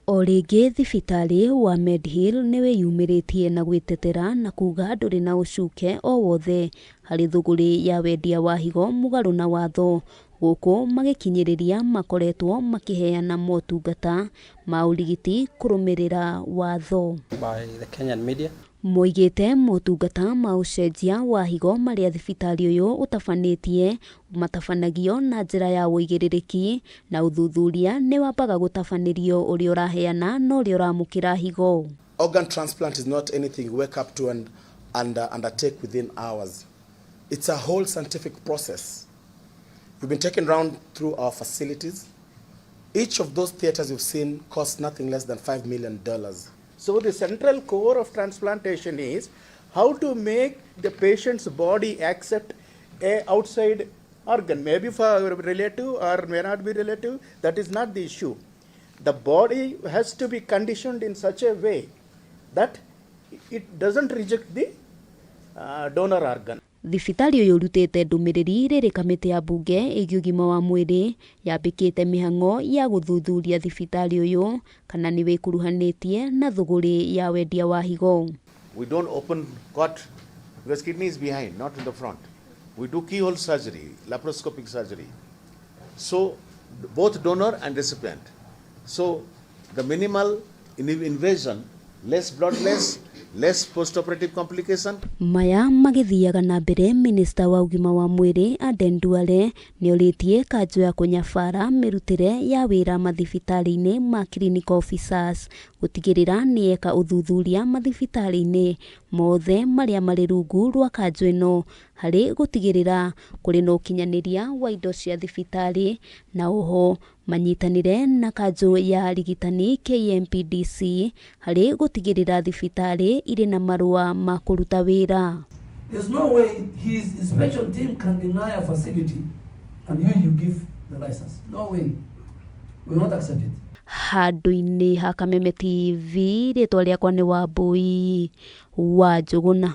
O rĩngĩ thibitarĩ wa Medhill nĩ wĩyumĩrĩtie na gwĩtetera na kuga ndũrĩ na ũcuke o wothe harĩ thũgũrĩ ya wendia wa higo mũgarũ na watho, gũkũ magĩkinyĩrĩria makoretwo makĩheana motungata ma ũrigiti kũrũmĩrĩra watho. By the Kenyan media. Moigĩte motungata ma ũcenjia wa higo marĩa thibitarĩ ũyũ ũtabanĩtie matabanagio na njĩra ya ũigĩrĩrĩki na ũthuthuria nĩ wambaga gũtabanĩrio ũrĩa ũraheana na ũrĩa ũramũkĩra higo. Organ transplant is not anything you wake up to and undertake within hours. It's a whole scientific process. We've been taken round through our facilities. Each of those theaters you've seen costs nothing less than $5 million. So the central core of transplantation is how to make the patient's body accept a outside organ, maybe for relative or may not be relative, that is not the issue. The body has to be conditioned in such a way that it doesn't reject the donor organ. Thibitarĩ ũyũ ũrutĩte ndũmĩrĩri rĩrĩ kamĩtĩ ya mbunge ĩgiĩ ũgima wa mwĩrĩ yambĩkĩte mĩhang'o ya gũthuthuria thibitarĩ ũyũ kana nĩ wĩkuruhanĩtie na thũgũrĩ ya wendia wa higo. We don't open cot because kidney is behind, not in the front. We do keyhole surgery, laparoscopic surgery. So both donor and recipient. So the minimal invasion, less blood loss, less post-operative complication. Maya magĩthiaga na mbere, minista wa ũgima wa mwĩrĩ Aden Duale nĩorĩtie kanjũ ya kũnyabara mĩrutĩre ya wĩra mathibitarĩ-inĩ ma clinical officers gũtigĩrĩra nĩeka ũthuthuria mathibitarĩ-inĩ mothe marĩa marĩ rungu rwa kanjũ ĩno harĩ gũtigĩrĩra kũrĩ na ũkinyanĩria wa indo cia thibitarĩ, na oho manyitanĩre na kanjũ ya arigitani KMPDC harĩ gũtigĩrĩra thibitarĩ irĩ na marũa ma kũruta wĩra. There's no way his inspection team can deny a facility and you give the license. No way. We will not accept it. Handũ-inĩ ha Kameme TV, rĩtwa rĩakwa nĩ Wambui wa Njũgũna.